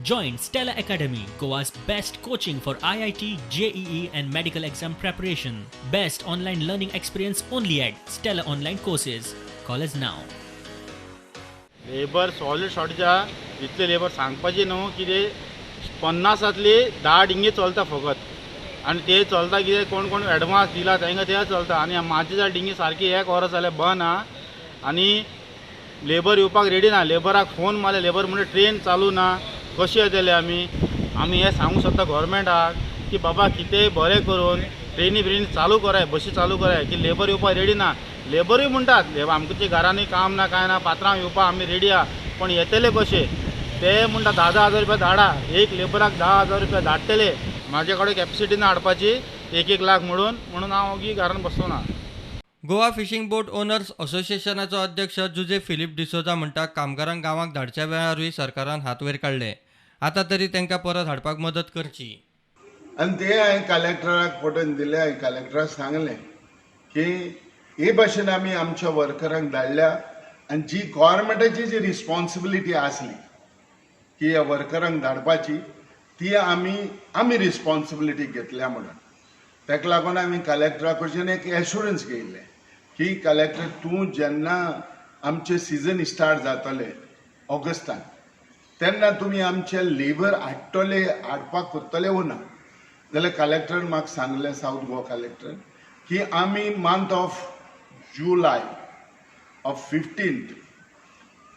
Join Stella Academy, Goa's best coaching for IIT, JEE, and medical exam preparation. Best online learning experience only at Stella Online Courses. Call us now. Labour solid shortage आहा. इतले labour सांगपाची न्हू कितें, 50तांतली 10 डिंगे चलता फकत आनी ते चलता कितें, कोण कोण एडवान्स दिला तांकां ते चलता. आनी म्हाजी जाल्यार डिंगी सारकी एक वरस जालें बंद आहा आनी लेबर येवपाक रेडी ना. लेबराक फोन मारले, लेबर म्हणटा ट्रेन चालू ना, कशी येतले आमी? आमी हें सांगूंक सोदता गोवोरमेंटाक की बाबा, कितेंय बरें करून ट्रेनी बिरेनी चालू कराय, बशी चालू कराय की लेबर येवपाक रेडी ना. लेबरूय म्हणटात, आमच्या घरांनी काम ना, कांय ना, पात्रांव, येवपाक आमी रेडी आहा, पूण येतले कशे? ते म्हणटा 10 10 हजार रुपया धाडा, एक लेबराक 10,000 रुपया धाडटले. म्हाजे कडेन कॅपेसिटी ना हाडपाची एक एक लाख म्हणून, म्हणून हांव ओगी घरान बसलो ना. गोवा फिशींग बोट ओनर्स असोसिएशनाचो अध्यक्ष जुजे फिलीप डिसोजा म्हणटा, कामगारांक गांवाक धाडच्या वेळारूय सरकारान हात वयर काडले, आतां तरी तांकां परत हाडपाक मदत करची. आनी ते हांवें कलेक्टराक पटोवन दिलें. हांवें कलेक्टराक सांगलें की हे भाशेन आमी आमच्या वर्करांक धाडल्या आनी जी गोवोरमेंटाची जी रिस्पॉन्सिबिलिटी आसली की ह्या वर्करांक धाडपाची, ती आमी रिस्पॉन्सिबिलिटी घेतल्या म्हणून. ताका लागून आमी कलेक्टरा कडच्यान एक एश्युरन्स घेयल्लें की कलेक्टर, तूं जेन्ना आमचें सिजन स्टार्ट जातलें ऑगस्टान, तेन्ना तुमी आमचे लेबर हाडटले, हाडपाक करतले वो ना? जाल्यार कलेक्टरान म्हाका सांगलें, सावथ गोवा कलेक्टर, की आमी month of July of 15th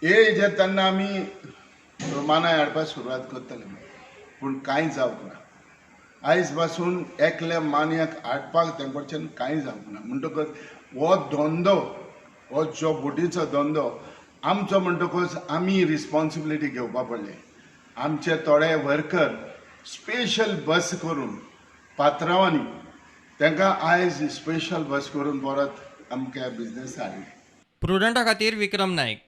हे हेजेर तेन्ना आमी मानाय हाडपाक सुरवात करतले. पूण कांय जावंक ना. आयज पासून एकल्या मानयाक हाडपाक तेंकडच्यान कांय जावंक ना. म्हणटकच हो धंदो, हो जो बोटीचो धंदो आमचो, म्हणटकच आमी रिस्पॉन्सिबिलिटी घेवपा पडलें. आमचे थोडे वर्कर स्पेशल बस करून पात्रांवांनी तांकां आयज स्पेशल बस करून परत आमकां बिजनेस हाडले. प्रुडंटा खातीर विक्रम नायक.